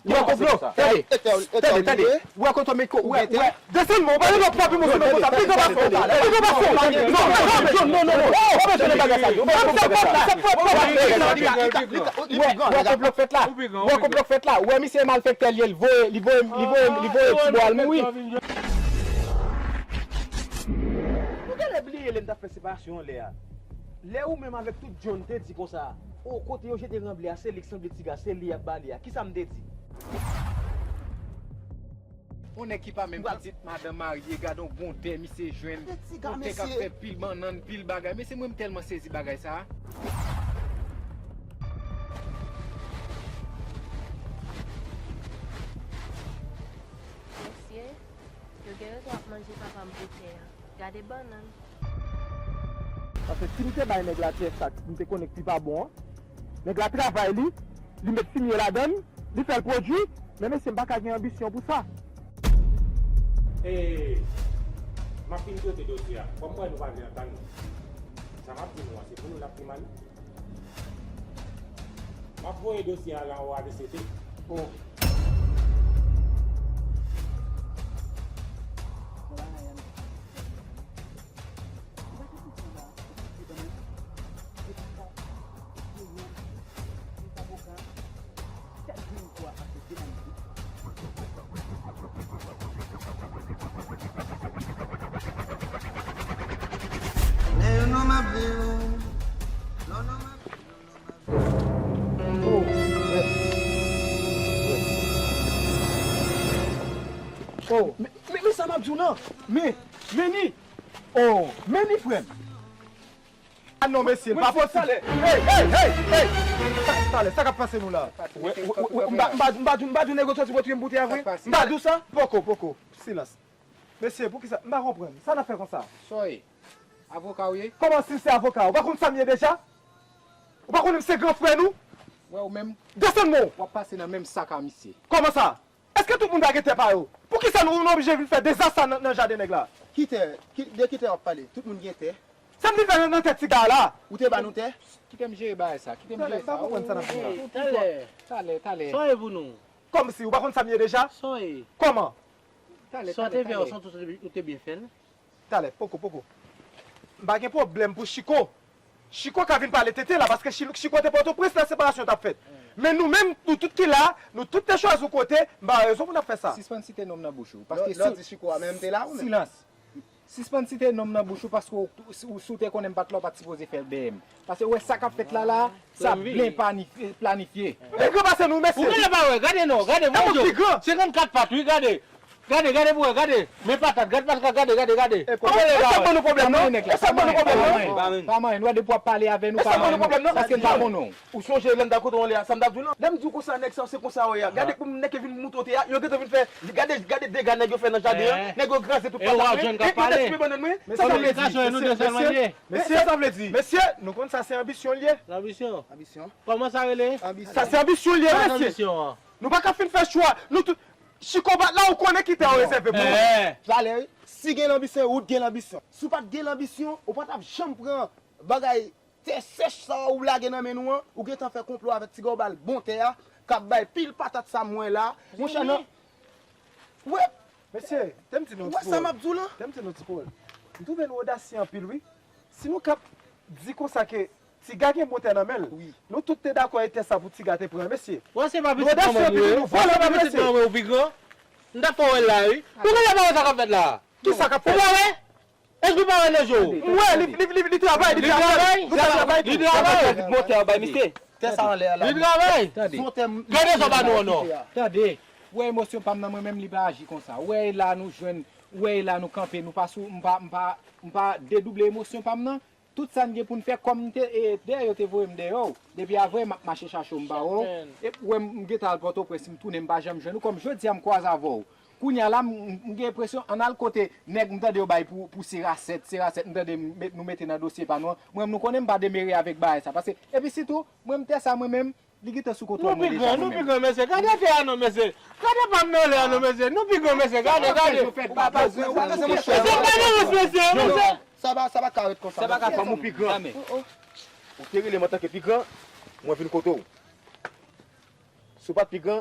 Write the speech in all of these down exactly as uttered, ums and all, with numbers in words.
Ou wè konplo? Tande, tande, tande. Ou wè konplo, men ko, ou wè, ou wè. Desann mwen, ou pa gen dwa frape mwen sou men konsa. Piga pa fè w. Piga pa fè w. Non, non, non, non, non. Ou pa bezwen de bagay sa yo. Ou pa bezwen de bagay sa yo. Ou wè, ou wè konplo k fèt la. Ou wè konplo k fèt la. Ou wè misye malfektè l ye, li voye, li voye, li voye, li voye ti bò al mouri. Nou genlè bliye lè n t ap fè separasyon anlè a. Lè ou menm avèk tout John te di konsa, o kote yo jete ranblè a, se li k sanble tiga, se li y ap bale a. Kisa m te di? On nèg ki pa menm pitit madanm marye, gade on bon tè misye jwenn, on tè k ap fè pil bannann, pil bagay. Mesye, mwen m tèlman sezi bagay sa a. Mesye, yo gen rezon ap manje papa m pou tè a. Gade bannann. Paske si m te bay nèg la tè sa, m te konnen ki pa bon an. Nèg la travay li, li met fimye ladan l, li fè l pwodui, men mesye m pa ka gen anbisyon pou sa. E, m ap fin trete dosye a. Kòm m wè nou pa vle antann nou, sa m ap di nou an, se pou nou l ap pi mal. M ap voye dosye a la o A D C T. O. Lè yo nonm ap viv, lè yo nonm ap viv, lè yo nonm ap viv. Oh, men, men, men sa m ap di w lan. Men, men ni. Oh, men ni frè m. Ah non, mesye, pa posib. Hey, hey, hey, hey! Sa, talè, sa k ap pase nou la? Ou wè, ou wè, ou wè, m pa, m pa, m pa di, m pa di nèg yo soti pou tire m pou tè a vre? M pa di w sa? Poko, poko. Silans. Mesye, poukisa? M pa konprann. Sa n ap fè konsa? Sa w ye? Avoka w ye? Kòman si se avoka? Ou pa konn sa m ye deja? Ou pa konnen m se gran frè nou? Wè ou menm. Desann men w. W ap pase nan menm sak a misye. Kòman sa? Èske tout moun pa gen tè pa yo? Poukisa nou, nou oblije vin fè dezas sa nan, nan jaden nèg la? Ki tè? Ki, de ki tè w ap pale? Tout moun gen tè. Sa m vin fè nan, nan tè tiga a la? Ou te ba nou tè? Kite m jere bagay sa. Kite m jere sa. Talè, m pa konprann sa n ap di la. Talè. Talè, talè. Sa w ye pou nou? Kòmsi, ou pa konn sa m ye deja? Sa w ye? Kòman? Talè, talè, talè. Sa w te fè yo santi w te, ou te byen fè l? Talè, poko, poko. M pa gen pwoblèm pou Chiko. Chiko ka vin pale tenten la, paske Chi-, Chiko te Pòtoprens lè separasyon t ap fèt. Men nou menm, nou tout ki la, nou tout te chwazi yon kote, m pa wè rezon pou n ap fè sa. Sispann site non m nan bouch ou. Paske lè w di Chiko a, men m te la ou menm? Silans. Sispann site non m nan bouch ou, paske w, si w te konnen m pa t la, w pa t sipoze fè l dèyè m. Paske w wè sa k ap fèt la la, sa byen planifye, planifye. Pi gran pase nou, mesye. Ou genlè pa wè, gade non, gade, bonjou. Senkannkat pat, wi, gade. Gade, gade pou wè, gade. Men patat, gade patat, gade, gade, gade. E sa ban nou pwoblèm non? E sa ban nou pwoblèm non? Pa manyen, nou wè depi w ap pale avè nou, pa manyen nou. Paske n pa konnen w. Ou sonje lè n ta kote w anlè a, sa m ta di w lan? Lè m di w konsa, nèg sa, se konsa yo ye a. Gade pou nèg ki vin moute w te a, yo gentan vin fè, gade, gade dega nèg yo fè nan jaden an, nèg yo kraze tout patat mwen, yo gentan simen bannann mwen. Sa sa vle di? Mesye, sa vle di? Mesye, nou konn sa se anbisyon l ye. Anbisyon? Anbisyon. Kòman sa rele? Sa se anbisyon l ye, mesye. Nou pa ka fin fè chwa. Nou tout, Chiko pa t la, ou konnen ki tè yo rezève pou ou. Talè, si gen lanbisyon, ou t gen lanbisyon. Si w pa t gen lanbisyon, ou pa t ap janm pran bagay tè sèch sa ou lage nan men nou an, ou gentan fè konplo avèk ti gòbal bon tè a, k ap bay pil patat sa m wè la. Monchè, nan, wè. Mesye, tè m di nou yon ti pawòl. Ou wè sa m ap di w lan? Tè m di nou yon ti pawòl. M twouve nou odasye anpil, wi. Si nou k ap di konsa ke Tiga gen bon tè nan men l. Wi. Nou tout te dakò e tè sa pou Tiga te pran, mesye. Wè, se pa pitit manman nou ye. Wè, se pa pitit manman ou pi gran. M ta fè w wè l la, wi. Ou genlè pa wè sa k ap fèt la. Ki sa k ap fèt? Ou pa wè? Èske ou pa wè nan je w? M wè, li, li, li, li travay, li travay. Nou ka travay tou. Li travay. Bon tè a bay misye. Tè sa anlè a la. Li travay. Tande. Gade sa w ba nou an non. Tande. Ou wè emosyon pa m nan mwen menm li pa aji konsa. Ou wè e la nou jwenn, ou wè e la nou kanpe, nou pa sou, m pa, m pa, m pa dedouble emosyon pa m nan. Tout sa n gen pou n fè, kòm m te, e, dèyè yo te voye m dèyè w, depi avanyè m ap mache chache w m pa wè w, epi w wè m, m gentan al Pòtoprens, m tounen, m pa janm jwenn ou, kòm jodi a m kwaze avè w. Kounye a la, m, m, m gen enpresyon, ann al kote nèg m tande yo bay pou, pou se rasèt, se rasèt, m tande m met, nou mete nan dosye pa nou an. Mwen menm nou konnen m pa demere avèk bagay sa, paske, epi sitou, mwen m tè sa mwen menm, li gentan sou kontwòl mwen deja mwen menm. Nou pi gran, nou pi gran, mesye. Gade tè a non, mesye. Gade pa m nan lè a non, mesye. Nou pi gran, mesye. Gade, gade. Ou pa, pa, ou pa, mesye. Sa pa, sa pa ka ret konsa. Sa pa ka fè m ou pi gran. Ou te rele m antanke pi gran, mwen vin kote w. Si w pa t pi gran,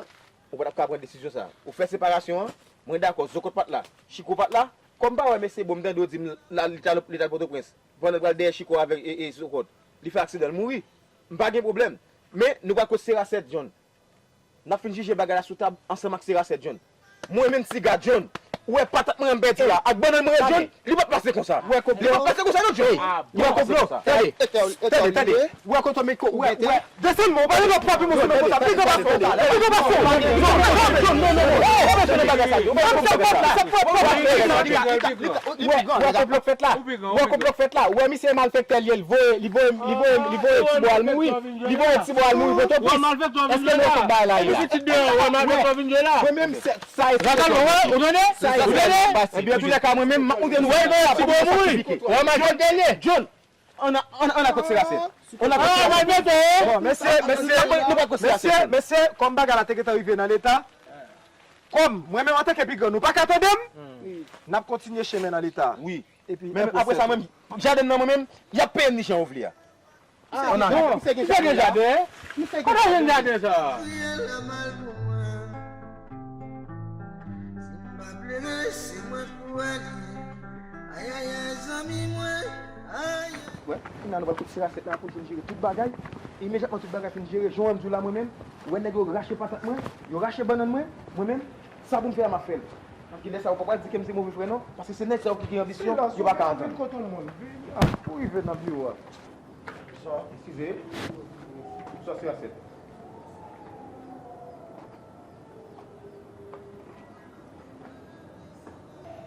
Ou pa t ap ka pran desizyon sa. Ou fè separasyon an, mwen dakò, Zokòt pa t la, Chiko pa t la. Kòm m pa wè mesye Bon, m tande w di m la, li t al, li t al Pòtoprens, pandan l pral dèyè Chiko avèk e, e Zokòt, li fè aksidan, l mouri. M pa gen pwoblèm. Men, nou pral kot Serasèt, John. N ap fin jije bagay la sou tab ansanm ak Serasèt, John. Mwen menm, Tiga, John, ou wè patat mwen an m pèdi a, ak bannann mwen an, John, li p ap pase konsa. Li p ap pase konsa, non, John. Li p ap pase konsa. Tande, tande, tande. Ou wè kote w met ko, ou wè, ou wè. Desann mwen, ou pa gen dwa frape mwen sou men konsa. Piga pa fè w, piga pa fè w. Non, non, non, non, non. Ou pa fè bagay sa, John. Ou pa fè bagay sa. Ou wè konplo k fèt la. Ou wè konplo k fèt la. Ou wè misye e malfektè l ye, li voye, li voye, li voye, li voye ti bò al mouri. Li voye ti bò al mouri Pòtoprens. Èske nou wè tout bagay la ye la? Mwen menm, se, sa e sa e pase. Ebyen, antoulèka, mwen menm, m ap montre nou. Wè, wè, ti bò mouri. Wè, malfektè l ye. John, ann, ann, ann a kot Serasèt. Ann a kot Serasèt. Bon, mesye, mesye, mesye, mesye, kòm bagay la te gentan rive nan leta, kòm mwen menm antanke pi gran, nou pa ka tande m, n ap kontinye chemen nan leta. Wi. Epi, men apre sa, mwen, jaden nan mwen menm, y ap peye m ni jan yo vle a. Ah, misye gen jaden? Kote w jwenn jaden sa? Riyèl la mal pou mwen. Si m pa plede, se mwen k pou ale. Ayayay, zanmi mwen, ay. Wè, kounye a nou pral kot Serasèt la pou l fin jere tout bagay. Imedyatman tout bagay fin jere, jan w wè m di w la mwen menm, ou wè nèg yo rache patat mwen, yo rache bannann mwen, mwen menm, sa pou m fè a m ap fè l. Kilè sa yo pa pral di ke m se move frè non, paske se nèg sa yo ki gen anbisyon, yo pa ka antann. Vin kote yon moun, vin, ah, pou rive nan biwo a. Sa, eskize. Sa se asèt.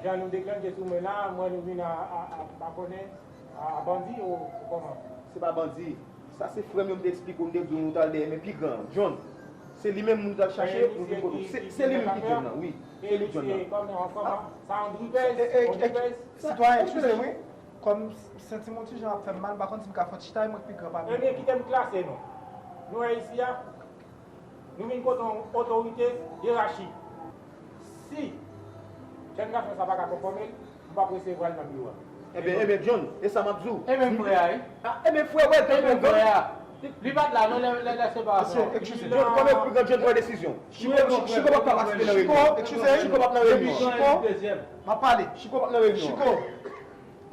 Jan nou deklanche sou mwen la, mwen nou vin a, a, a, pa konnen, a, a bandi ou, ou kòman? Se pa bandi. Sa se frè m yo, m te eksplike w, m te di w nou t al dèyè, men pi gran an, John. Se li menm nou t al chache, nou vin kote w. Se, se li menm ki John nan, wi. Se li John nan. Kòman, kòman, sa yon dripèz, yon dripèz? Sitwayen, eskize m, wi. Kòm m santi m yon ti jan ap fè m mal, m pa konn si m ka fè yon ti chita, e mwen k pi gran pami nou. Ebyen, kite m klase nou. Nou wè isi a, nou vin kote yon otorite yerachik. Si jèn gason sa pa ka konfòme l, m p ap resevwa l nan biwo a. Ebyen, ebyen, John, e sa m ap di w. E menm frè a, wi. Ah, ebyen, frè, wè, e menm frè a. Li pa t la, non, lè, lè, lè separasyon. Mesye, eskize, John, kòman yo pran John pran desizyon? Chiko, Chiko p ap ka patisipe nan reyinyon. Chiko, eskize, Chiko p ap nan reyinyon. Chiko, m ap pale. Chiko p ap nan reyinyon. Chiko,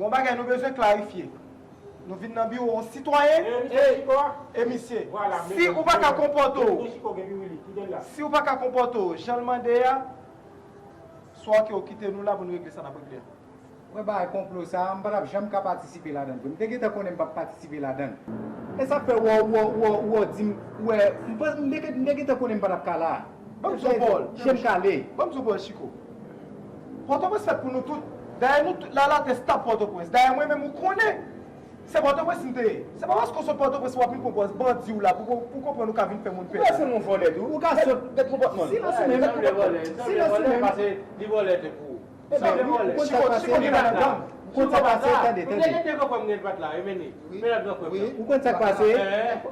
gon bagay nou bezwen klarifye. Nou vin nan biwo yon sitwayen e misye. Si ou pa ka konpòte w, si ou pa ka konpòte w jan l mande a, swa ke w kite nou la pou nou regle sa n ap regle a. Mwen bagay konplo sa a, m pa t ap janm ka patisipe ladan l vre. M te gentan konnen m p ap patisipe ladan l. E sa k fè w, w, w, w, w di m, w wè, m pa, m te, m te gentan konnen m pa t ap ka la. Ban m di w yon pawòl. Je m kale. Ban m di w yon pawòl, Chiko. Pòtoprens fèt pou nou tout. Dayè nou tout la, latè stap Pòtoprens. Dayè mwen menm ou konnen, se Pòtoprens m te ye. Se pa paske w sot Pòtoprens w ap vin pran pòz bandi w la pou, pou konprann ou ka vin fè moun pè. Ou ka sot yon vòlè tou. Ou ka sot. Gad konpòtman. Silans ou menm. Silans ou menm. Paske li vòlè te pou ou. Ebyen, ou konn sa k pase? Ou konn sa k pase? Tande, tande. Ou konn sa k pase?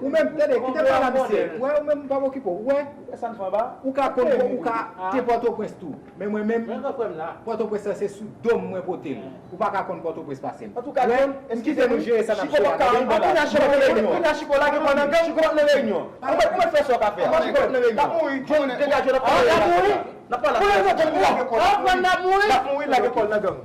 Ou menm, tande, kite m pale a misye. Ou wè, ou menm, m p ap okipe w. Ou wè, ou ka konn, ou ka te Pòtoprens tou. Men mwen menm, Pòtoprens lan se sou do m mwen pote l. Ou pa ka konn Pòtoprens pase m. Ou wè, m kite nou jere sa n ap jere a. Tande, tande. Chiko, lage kò nan gang. Chiko, lage kò nan gang. N ap mouri. N ap pale. Kounye a nou ap mouri. N ap mouri, lage kò nan gang.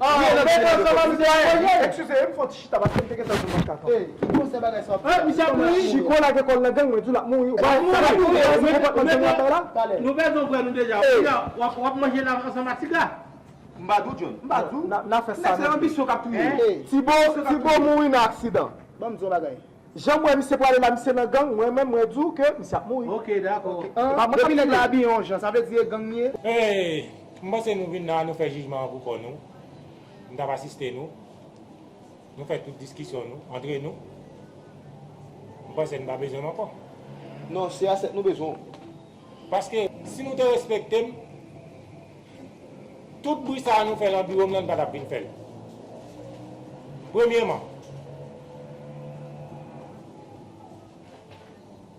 Eskize, m fè yon ti chita paske m te gentan di w m pa t ka kanpe. Ki gwosè bagay sa w ap fè la? Misye ap mouri. Chiko lage kò l nan gang, mwen di w l ap mouri. Ou pa wè sa l ap mouri. Ou konprann sa m ap fè la? Nou pèdi yon frè nou deja. Kounye a, w ap, w ap manje la ansanm ak Tiga. M pa di w, John. M pa di w. N a, n a fè sa. Nèg se anbisyon k ap touye yo. Tibo, Tibo mouri nan aksidan. Ban m di w yon bagay. Jan m wè misye prale la, misye nan gang, mwen menm, mwen di w ke misye ap mouri. Ok, dakò. Ok. Depi nèg la abiye yon jan, sa vle di e gang li ye? Hey, m panse nou vin la, nou fè jijman an pou kò nou. M t ap asiste nou. Nou fè tout diskisyon nou, antre nou. M panse n pa bezwen m ankò. Non, se asèt nou bezwen w. Paske si nou te respekte m, tout bri sa a nou fè nan biwo m nan, n pa t ap vin fè l. Premyeman,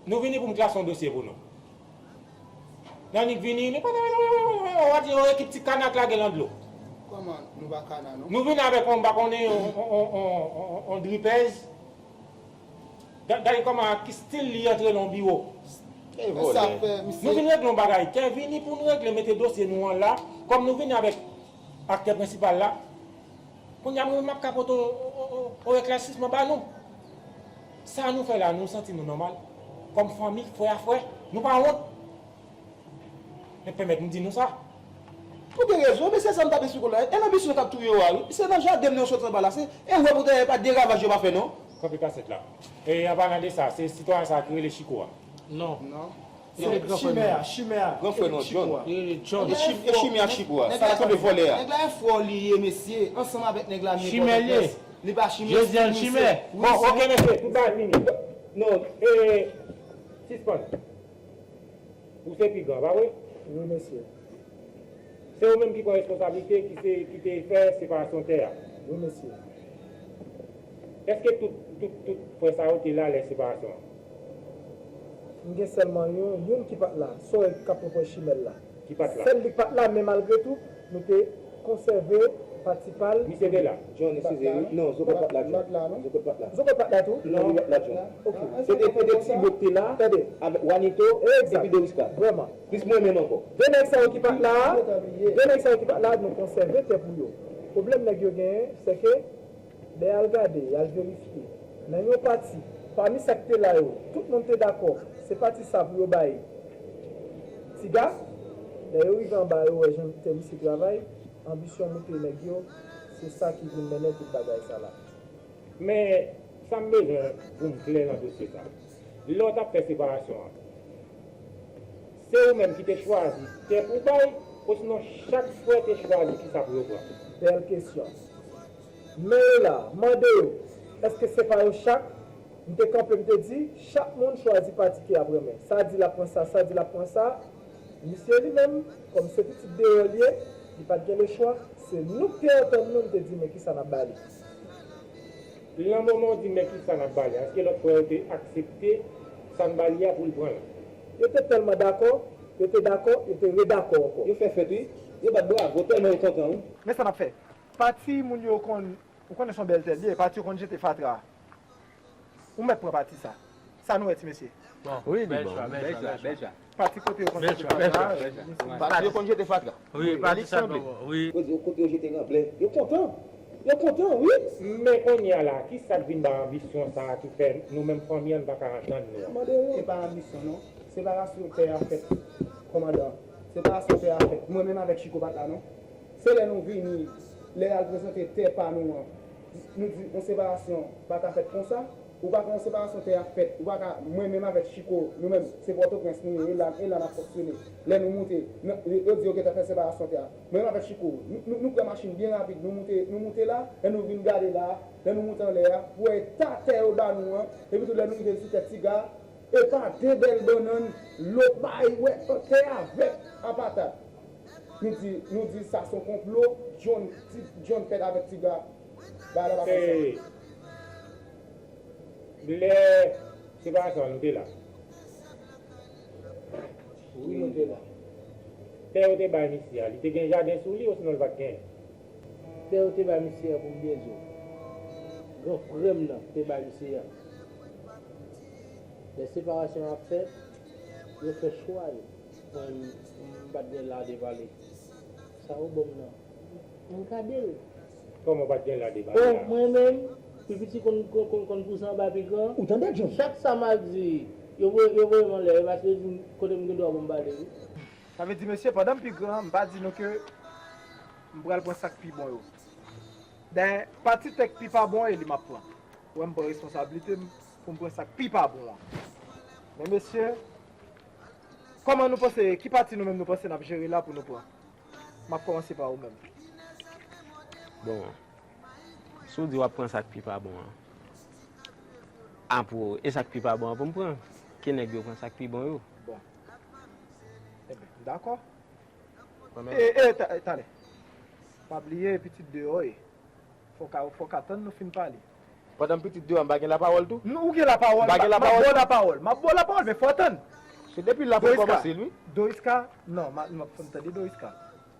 nou vini pou m klase yon dosye pou nou. N annik vini, nou pa t, w ap di yon ekip ti kana k lage nan dlo. Kòman nou pa kana non? Nou vini avèk yon, m pa konnen, yon, yon, yon, yon, yon, yon dripèz. Gad, gade kòman, ki stil li antre nan yon biwo. Sa fè misye. Nou vin regle yon bagay. Kevin, pou nou regle, mete dosye nou an la. Kòm nou vini avèk aktè prensipal la, kounye a mwen menm m ap ka pote yon eklasisman ba nou. Sa nou fè la, nou santi nou nòmal? Kòm fanmi, frè a frè, nou pa wont? Men pèmèt m di nou sa. Ou gen rezon, men se sa m t ap esplike w la. E nan misyon k ap touye yo a, wi. Se nan jaden m nan yo soti anba la. Se, e wè pou tèyè pa de ravaj yo pa fè, non. Kanpe kasèt la. E an palan de sa, se sitwayen sa a ki rele Chiko a. Non. Non. Se gran frè Chimè a, Chimè a. Gran frè non, John. Li rele John. E Chim-, e Chimè a Chiko a. Sa la tonbe vòlè a. Nèg la e fò li ye, mesye. Ansanm avèk nèg la, li e Pòtoprens. Li pa Chimè, Josiane Chimè. Bon, ok, mesye, tout bagay fini. Non, e, sispann. Ou se pi gran, pa vre? Wi, mesye. Se ou menm ki pran responsablite, ki se, ki te fè separasyon tè a? Wi, mesye. Èske tout, tout, tout frè sa yo te la lè separasyon an? M gen sèlman youn, youn ki pa t la. Sa w wè k ap pran pwen Chimè la. Ki pa t la. Sèl li k pa t la, men malgre tou, nou te konsève pati pa l. Misye te la. John, eskize, wi. Non, Zokòt pa t la, John. Pa t la, non? Zokòt pa t la. Zokòt pa t la tou? Non, li pa t la, John. Ok. Se te, se te Ti Bo k te la, avèk Wanito, epi Doriska. Vrèman. Plis mwen menm ankò. De nèg sa yo ki pa t la, de nèg sa yo ki pa t la, nou konsève tè pou yo. Pwoblèm nèg yo genyen, se ke lè y al gade, y al verifye, nan yon pati, pami sa k te la yo, tout moun te dakò, se pati sa pou yo bay Tiga. Lè yo rive anba, yo wè jan tè misye travay, anbisyon moute nèg yo, se sa ki vin mennen tout bagay sa la. Men, sa m bezwen pou m klè nan dosye sa. Lè w t ap fè separasyon an, se ou menm ki te chwazi tè pou w bay, osinon chak frè te chwazi kisa pou yo pran? Bèl kesyon. Men yo la, mande yo, èske se pa yo chak? M te kanpe, m te di, chak moun chwazi pati ke y ap renmen. Sa di l ap pran sa, sa di l ap pran sa. Misye li menm, kòm se pitit deyò l ye, li pa t gen lechwa, se nou k te antann nou, m te di, men kisa n ap ba li? Nan moman w di, men kisa n ap ba li a, èske lòt frè yo te aksepte sa n ba li a pou l pran l? Yo te tèlman dakò, yo te dakò, yo te redakò ankò. Yo fè fèt, wi. Yo bat bravo, tèlman yo kontan, wi. Men sa n ap fè. Pati moun yo konn, ou konnen se yon bèl tè l ye, pati yo konn jete fatra. Ou mèt pran pati sa. Sa nou wè, ti mesye? Bon, wi, li bèl bon. Chwa, bèl chwa, bèl chwa. Pati kote yo konn jete fatra. Pati yo konn jete fatra. Wi, pati sa nou bon, wi. Kote yo, kote yo jete ranblè. Yo kontan. Yo kontan, wi. Men kounye a la, ki sa k vin bay anbisyon sa a ki fè nou menm fanmi an, nou pa ka antann nou an? Mande yo. Se pa anbisyon, non. Separasyon tè a fèt, kòmandan. Separasyon tè a fèt. Mwen menm avèk Chiko pa t la, non. Se lè nou vini, lè y al prezante tè pa nou an, nou di yon separasyon pa ka fèt konsa. Ou pa ka yon separasyon tè a fèt, ou pa ka, mwen menm avèk Chiko, nou menm, se Pòtoprens nou ye, e la, e la n ap fonksyone. Lè nou moute, yo, yo di yo gentan fè separasyon tè a. Mwen menm avèk Chiko, nou, nou, nou pran machin byen rapid, nou moute, nou moute la, lè nou vin gade la, lè nou moute anlè a, pou wè eta tè yo ba nou an, epi tou lè nou rive sou tèt Tiga, e pa de bèl bannann, lòt bagay, wè, tè a vèt a patat. Nou di, nou di sa se yon konplo, John, ti, John fèt avèk Tiga, bagay la pa konsa. Lè separasyon an, nou te la. Wi, nou te la. Tè yo te bay misye a, li te gen jaden sou li, osinon li pa t genyen? Tè yo te bay misye a, pou m byen di w, gran frè m nan te bay misye a. Lè separasyon an ap fèt, yo fè chwa yo. Mwen, m, m pa t gen la de pale. Sa ou ban m nan, m gade l. Kòman w pa t gen la de pale la? Bon, mwen menm, pi piti konn, konn, konn, konn pouse anba pi gran. Ou tande, John? Chak sa m al di, yo voye, yo voye m anlè, paske yo di m kote m gen dwa pou m pale, wi. Sa vle di, mesye, pandan m pi gran, m pa di nou ke m pral pran sa k pi bon yo. Dayè, pati tè k pi pa bon, e li m ap pran. Ou wè, m pran responsablite m pou m pran sa k pi pa bon an. Men, mesye, kòman nou panse, ki pati nou menm nou panse n ap jere la pou nou pran? M ap kòmanse pa ou menm. Bon, si w di w ap pran sa k pi pa bon an, a pou ou, e sa k pi pa bon an pou m pran. Ke nèg yo pran sa k pi bon yo. Bon. Enben, m dakò. E, e, ta-, e, talè. Pa bliye, pitit deyò, e. Fòk a, fòk atann nou fin pale. Pandan m pitit deyò, m pa gen lapawòl tou? Non, ou gen lapawòl. M pa gen lapawòl tou? M ap ba w lapawòl. M ap ba w lapawòl, men fò w atann. Se depi la pou l kòmanse l, wi. Doriska, non, m ap, m ap fè m tande Doriska.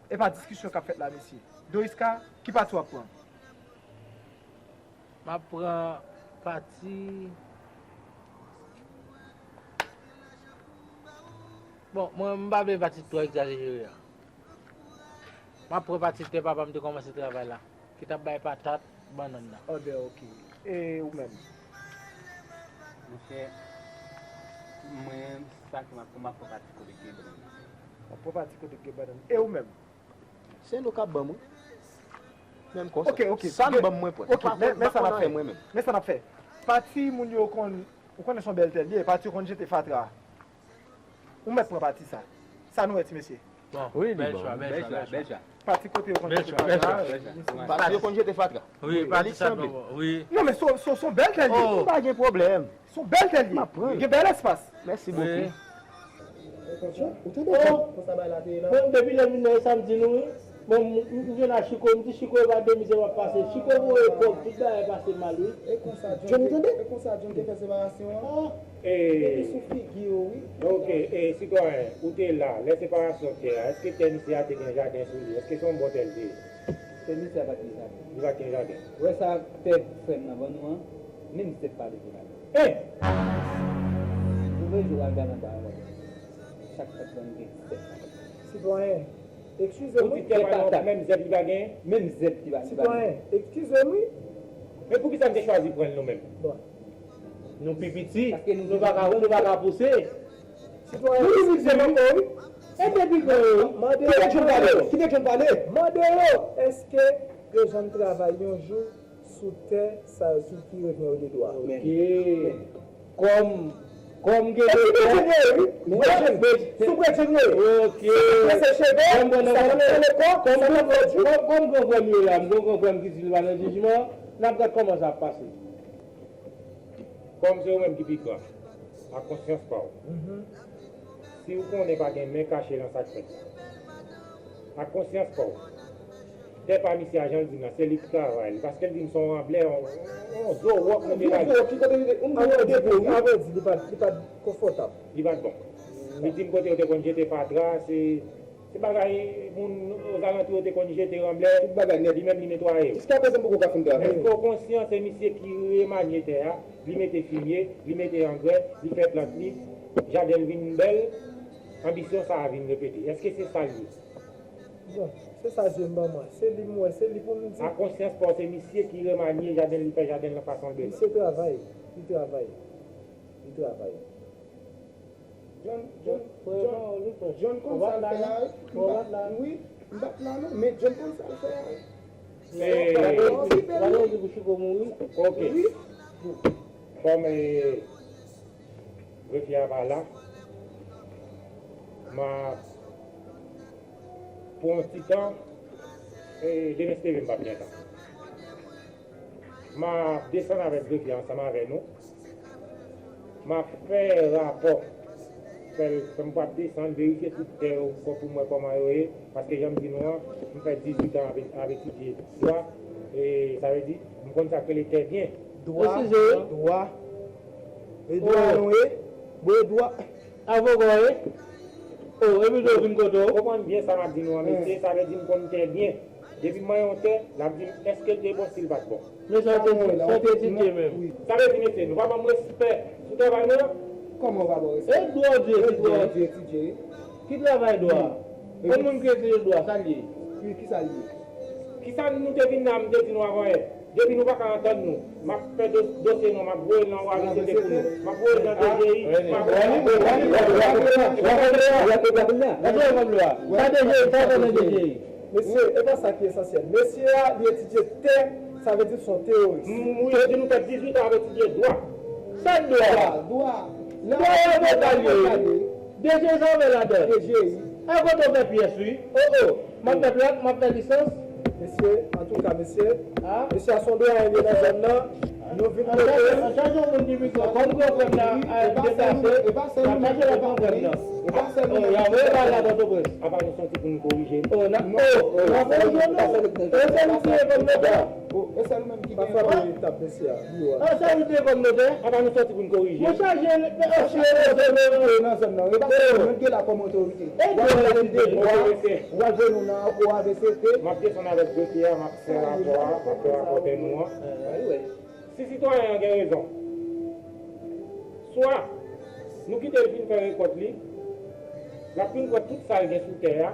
E pa diskisyon k ap fèt la, mesye. Doriska, ki pati w ap pran? M ap pran pati. Bon, mwen, m pa vle pati twò egzajere a. M ap pran pati tè papa m te kòmanse travay la, ki t ap bay patat, bannann nan. Òdè, oke. E ou menm? Monchè, mwen, sa ke m ap pran, m ap pran pati kote k gen bannann nan. W ap pran pati kote k gen bannann. E ou menm? Se nou k ap ban m, wi. Menm konsa. Oke, oke. Sa n ban m, mwen pran. Oke, men, men sa n ap fè. Mwen menm. Men sa n ap fè. Pati moun yo konn, ou konnen se yon bèl tè l ye, pati yo konn jete fatra. Ou mèt pran pati sa. Sa nou wè, ti mesye? Bon, wi, li bèl bon, chwa, wi. Bèl chwa, bèl chwa. Pati kote yo konn jete fatra. Bèl chwa, bèl chwa. Pati yo konn jete fatra. Wi, pati sa sanble. Wi. Non, men se, se, se yon bèl tè l ye. Oh. Pa gen pwoblèm. Se yon bèl tè l ye. M ap pran l. Gen bèl espas. Mèsi bokou. Wi. Ou tande, John? Konsa bagay la te ye la. Bon, depi lè m vin nan sa m di nou, wi. Bon, m, m, m jwenn ak Chiko, m di Chiko, e pa de mizè w ap pase. Chiko voye kòb, tout bagay pase mal, wi. E konsa, John, John, ou tande? E konsa, John te fè separasyon an? Ah. Depi sou figi yo, wi. Ok, e, sitwayen, ou te la, lè separasyon tè a, èske tè misye a te gen jaden sou li? Èske se yon bon tè l te ye? Tè misye a pa t gen jaden. Li pa t gen jaden. Ou wè sa tè frè m nan ban nou an? Menm zèb pa leve ladan. Hein! Ou vle jwe al gade anba a wè. Chak tèt ban m gen sèt. Sitwayen, eskize m, wi. Ou di tè pa gen menm zèb li pa gen? Menm zèb li pa, li pa gen. Sitwayen, eskize m, wi. Men poukisa n te chwazi pran l nou menm? Bon. Nou pi piti, nou pa ka, nou pa ka pouse. Sitwayen, nou pi piti ankò, wi. E depi ke yo, kite John pale, kite John pale. Mande yo, èske yo janm travay yon jou sou tè sa yo ki, ki revyen yo de dwa? Ok. Kòm, kòm gen de kò. Sou Bredjenn yo ye, wi. Sou Bredjenn yo ye. Ok. Sa ki se cheve, sa k ap pran le kò, sa k ap pran di. Kòm, kòm, kòm gran frè m yo la, m gen yon gran frè m ki di li pa nan jijman, n ap gad kòman sa ap pase. Kòm se ou menm ki pi gran, ak konsyans pa w, si w konnen pa gen men kache nan sa k fèt la, ak konsyans pa w, tè pa misye a, jan l di m nan, se li k travay li, paske l di m se yon ranblè, yon, yon, yon zo wòk nou te lage. Yon zo wòk ki kote li te, yon zo wòk depo, wi. Avan di, li pa t, li pa t konfòtab. Li pa t bon. Li di m kote yo te konn jete fatra, se Se bagay moun ozalantou yo te konn jete ranblè, tout bagay nèt, li menm li netwaye yo. Jiskaprezan m poko ka fin travay. Èske w konsyan se misye ki remanye tè a, li mete fimye, li mete angrè, li fè plant li, jaden l vin bèl, anbisyon sa a vin repete? Èske se sa l ye? Bon, se sa zye m ban mwen. Se li m wè, se li pou m di. A konsyans pa w, se misye ki remanye jaden l, li fè jaden l nan fason l bezwen. Misye travay, li travay, li travay. John, John, John, John konn sa l fè a, wi. M pa t la, wi. M pa t la non, men John konn sa l fè a, wi. Gade, gade, gade pou Chiko mouri. Ok. Wi. Kòm, eh, grefye a pa la, m a pran yon ti tan, eh, demen si Dye vle m p ap gen tan. M a desann avèk grefye a ansanm avè nou. M a fè rapò. Fè l, m pral desann, verifye tout tè yo ankò pou m wè kòman yo ye. Paske jan m di nou an, m fè dizuit an ap, ap etidye dwa. E sa vle di, m konn sa k rele tè byen. Dwa, dwa. E dwa nou ye? Bon, e dwa. Avoka w ye? O, epi tou w vin kote w. Konprann byen sa m ap di nou an, mesye, sa vle di m konn tè byen. Depi m manyen yon tè, l ap di m èske l te bon, si l pa t bon. Men sa w te, sa w te etidye menm. Sa vle di, mesye, nou pa ban m respè sou travay mwen an? Kòman w pa ban w respè? E dwa w di etidye? E dwa w di etidye? Ki travay dwa? Wi. Yon moun ki etidye dwa, sa l ye? Wi, ki sa l ye? Kisa nou te vin la, m te di nou avan yè? Depi nou pa ka antann nou, m ap fè do-, dosye nou, m ap voye l nan O A V C T pou nou. M ap voye l nan D G I, m ap voye l nan D G I. Sa D G I, sa w fè nan D G I? Mesye, e pa sa ki esansyèl. Mesye a, li etidye tè, sa vle di l se yon teworis. M, m, yo di nou fè dizuit an ap etidye dwa. Sa dwa? Dwa, dwa. Dwa yo avoka l ye. D G I sa w fè ladan? D G I. A kote w fè pyès, wi. O, o. M ap fè plat, m ap fè lisans. Mesye, antouka, mesye, mesye a se yon dwayen li nan zòn nan. Nou vin kote l. An chache yon moun ki pi gran. Kòm gran frè m nan deplase, n ap chache lòt gran frè m nan. E pa sèl nou menm ki ap voye bagay la Pòtoprens. Apa nou soti pou nou korije? O, n ap, o, n ap korije nou. E se nou ki ye kòm notè. O, e sèl ou menm ki gen dwa. Pa frape tap mesye a, biwo a. A, se nou ki ye kòm notè. Apa nou soti pou nou korije? Mwen chaje, men, o, chaje, nan zòn nan. E pa sèl nou menm ki la kòm otorite. E w ap voye nou nan O A V C T. M ap desann avèk grefye a, m ap fè rapò a, m ap fè rapò tè nou an. Si sitwayen an gen rezon, swa nou kite l fin fè rekòt li, L ap fin pran tout sa l gen sou tè a.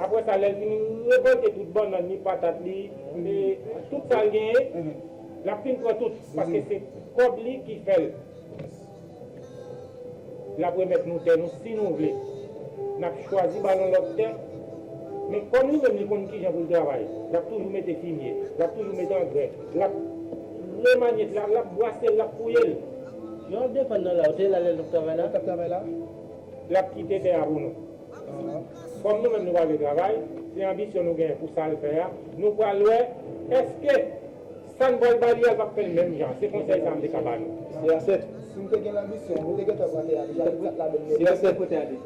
Apre sa, lè l fin rekòlte tout bannann li, patat li, e tout sa l genyen, l ap fin pran tout. Paske se kòb li ki fè l. L ap remèt nou tè nou si nou vle. N ap chwazi ba l yon lòt tè. Men kòm li menm li konn kijan pou l travay, l ap toujou mete fimye, l ap toujou mete angrè, l ap remanye, l ap, l ap brase l, l ap fouye l. Jan w ap defann nan la, w te la lè l t ap travay la? L ap travay la? L ap kite tè a pou nou. Kòm nou menm nou pa vle travay, se anbisyon nou genyen pou sa l fè a, nou pral wè èske sa n pral ba li a l p ap fè l menm jan. Se konsèy sa a m te ka ba nou. Mesye Asèt. Si m te gen lanbisyon, nou te gentan pran tè a deja, nou t ap ladan l nèt. Mesye Asèt.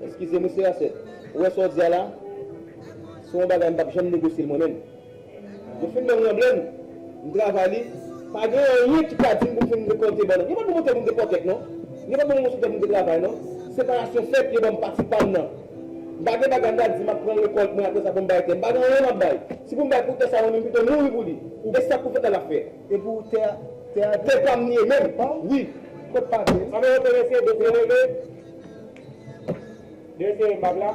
Eskize m, mesye Asèt. Ou wè sa w di a la? Se yon bagay m p ap janm negosye l mwen menm. Yo fin ban m ranblè m, m travay li, pa gen anyen ki ka di m pou m fin rekòlte bannann. Yo pa t ban m yon tè pou m te pòtèk non. Yo pa t ban m yon tè pou m te travay non. Separasyon fèt, yo ban m pati pa m nan. M pa gen bagay m ta di m ap pran rekòt mwen apre sa pou m bay tè. M pa gen anyen m ap bay. Si pou m bay pou tè sa mwen menm pito mouri pou li. E sa k pou fèt la l ap fè. E pou tè a, tè a. Tè pa m li ye menm. Wi. Kot pa m ye? Anben, ok, mesye, dosye regle. Dosye m ap la.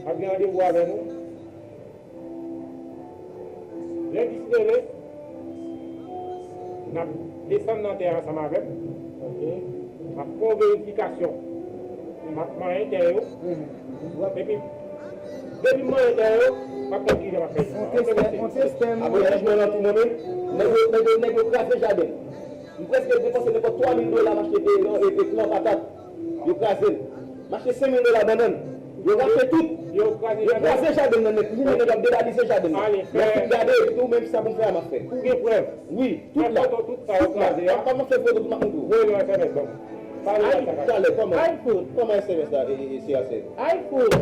M ap gen randevou avè nou. Lè dis rele, n ap desann nan tè a ansanm avè m. M ap fè yon verifikasyon. M ap manyen tè yo. Epi, depi m manyen tè yo, m ap konn kijan m ap fè yo. Apre jijman nan tou mwen menm, nèg yo, nèg yo, nèg yo kraze jaden m. M prèske depanse nenpòt twa mil dola m achte e, e, e, plan patat. Yo kraze l. M achte senk mil dola bannann. Yo rache tout. Yo kraze jaden nan nèt. Li menm nèg ap devalize jaden nan. Lè w fin gade, epi tou, menm sa pou m fè a, m ap fè. Ou gen prèv? Wi, tout la. Tout sa yo kraze a. M ap fè foto, tout m ap montre w. Voye yon S M S ban m. Pale la, sa ka. Talè, kòman? Kòman S M S la, e, e, e, se a se?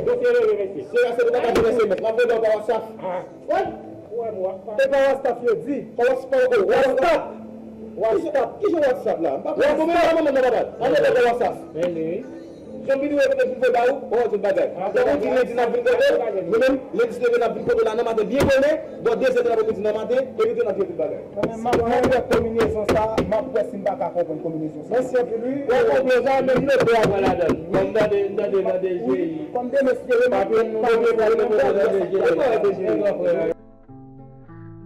Dosye rele, mesye. Se a se, ou pa ka jwenn S M S. M ap voye ba w pa WhatsApp. Wi. E pa WhatsApp yo di. Pa Whats-, pa WhatsApp. WhatsApp. Ki jan WhatsApp la? M pa konn. Bon, men, men, men, men, men, ann ale pa WhatsApp. Jan videyo yo te vin fè ba ou, ou wè tout bagay. Lè ou di lendi n ap vin kote, nou menm, lendi leve n ap vin kote la nan maten byen bonè, bò de zè tan apremidi nan maten, epi tou n ap gen tout bagay. Mwen menm, m ap, mwen wè konbinezon sa, m ap wè si m pa ka konprann konbinezon sa. Mèsi anpil, wi. Ou konprann sa, menm note a pran ladan l. Kòm tande, tande, tande, Jezi. Kòm demen, si te remake, nou pa gen pwoblèm, nou pa gen pwoblèm.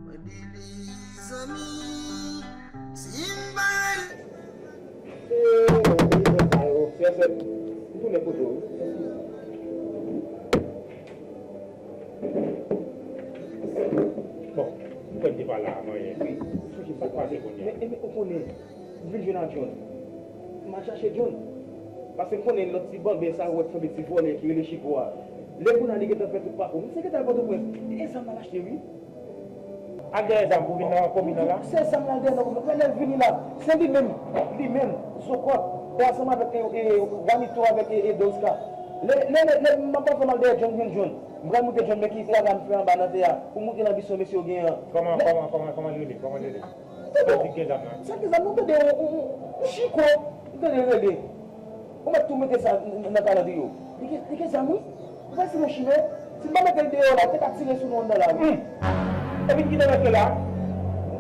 Mwen di li, zanmi, si m pa rele. E, e, e, e, sa yo, fè, fè, m tounen kote w, wi. Bon, m kwè m te pale a manyen. Wi, m sonje m pa t pale. Men, men, ou konnen, m vin jwenn a John. M al chache John. Paske m konnen lòt ti banben sa yo wè k sanble ti vòlè ki rele Chiko a. Lè kounye a li gentan fè tout pakou. Misye gentan al Pòtoprens. E zam l al achte, wi. Al dèyè zam pou vin nan komin nan la? Se zam l al dèyè nan komin nan. Lè l vini la, se li menm, li menm, Zokòt, e ansanm avèk, e, e, Wanito avèk, e, e, Doriska. Lè, lè, lè, lè m ap ansanm al dèyè John, John, John. M pral montre John men ki travay m fè anba nan tè a, pou montre lanbisyon mesye yo genyen an. Kòman, kòman, kòman, kòman l rele? Kòman l rele? Tande, sa k gen zam nan? Sa k gen zam nan, tande, yon, yon, yon, yon Chiko, m tande l rele. Ou mèt tou mete sa n-, n-, nan kalandriye w. Li gen, li gen zam, wi. Ou wè si nou chimè, si m pa mete l deyò la, te ka tire sou nou anndan la, wi. Epi kite mèt la.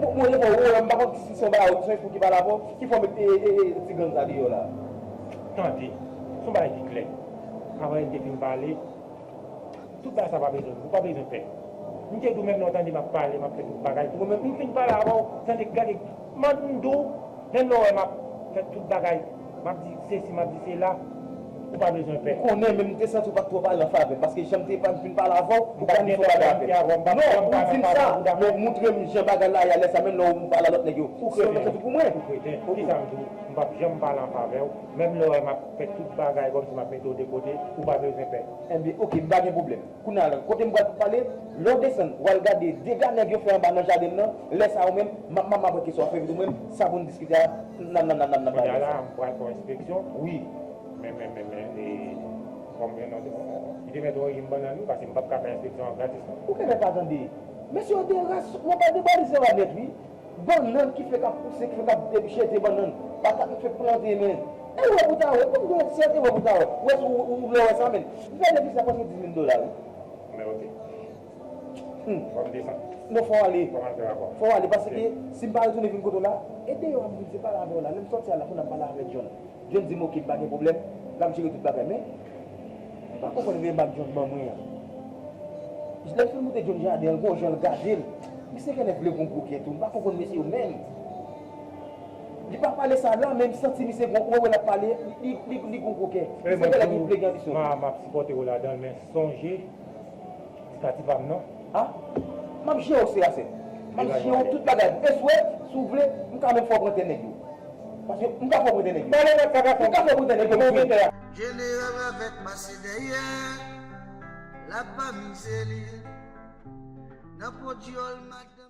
Mwen, mwen, mwen, m pa konn si se yon bagay, se yon espri ki pale avè w, ki fè w mete, e, e, e, ti gang sa deyò la. Tande, se yon bagay ki klè. Avan l te fin pale, tout bagay sa pa bezwen, ou pa bezwen pè. M te di w menm lè w tande m ap pale, m ap fè tout bagay. Ou menm, m fin pale avè w, tande, gade, m ap di w, menm lè w wè m ap fè tout bagay, m ap di sesi, m ap di sela, ou pa bezwen pè. M konnen, men m te santi w pa t twò pale an favè m, paske jan m te pa-, m fin pale avè w, ou pa t vin fè bagay avè m. Non, ou di m sa, men montre m jan bagay la ye a lè sa, menm lè w pale a lòt nèg yo, se yon lòt santi pou mwen. Ou kreten. Kisa m di w? M p ap janm pale an favè w, menm lè w wè m ap fè tout bagay kòmsi m ap mete w de kote, ou pa bezwen pè. Enben, oke, m pa gen pwoblèm. Kounye a la, kote m pral pale, lè w desann, w al gade dega nèg yo fè anba nan jaden m nan, lè sa a ou menm, m ap, m ap, m ap wè kisa w ap fè vit ou menm, sa pou n diskite a, n a, n a, n a, n a, n a pale de sa. Kounye a la, m pral fè yon enspeksyon. Wi. Men, men, men, men, e, kòm yon, li te mèt ofri m bannann wi, paske m p ap ka fè enspeksyon an gratis non. Ou genlè pa tande. Mesye yo de ras, yo pa debalize yo nèt wi. Bannann ki fèk ap pouse, ki fèk ap, epi chete bannann. Patat ki fèk plante, men. Erè pou ta wè, kòm gen sèt erè pou ta wè. Ou wè, ou, ou, ou lè wè sa, men. M fè depi sa pase dis mil dola, wi. Men, oke. Hmm. Fò m desann. Non, fò w ale. Fò m al fè rapò. Fò w ale, paske si m pa retounen vin kote w la, e deyò a m vin se pale avè w la. Lè m sòti a la, pou n ap pale avèk John. John di m, oke, m pa gen pwoblèm. L ap jere tout bagay, men m pa konprann remak John ban mwen an. Lè m fin moute John jaden an, gon jan l gade l. Misye genlè vle gon gwo kè tou. M pa konprann mesye yo menm. Li pa pale sa la, men m santi misye gon, ou wè l ap pale, li, li, li, li gon gwo kè. Misye genlè gen plen gen anbisyon. M ap sipòte w ladan l, men sonje, di pa ti pa m non. A? M ap jere w, Serasè. M ap jere w tout bagay. E swè, si w vle, m ka menm fè w pran tè nèg yo. Paske m ka fè w pran tè nèg yo. Pale nèg sa ka fè. M ka fè w pran tè nèg yo, m vle. Jeneral avèk mase dèyè, l ap amize li. Nan podyòl, madanm.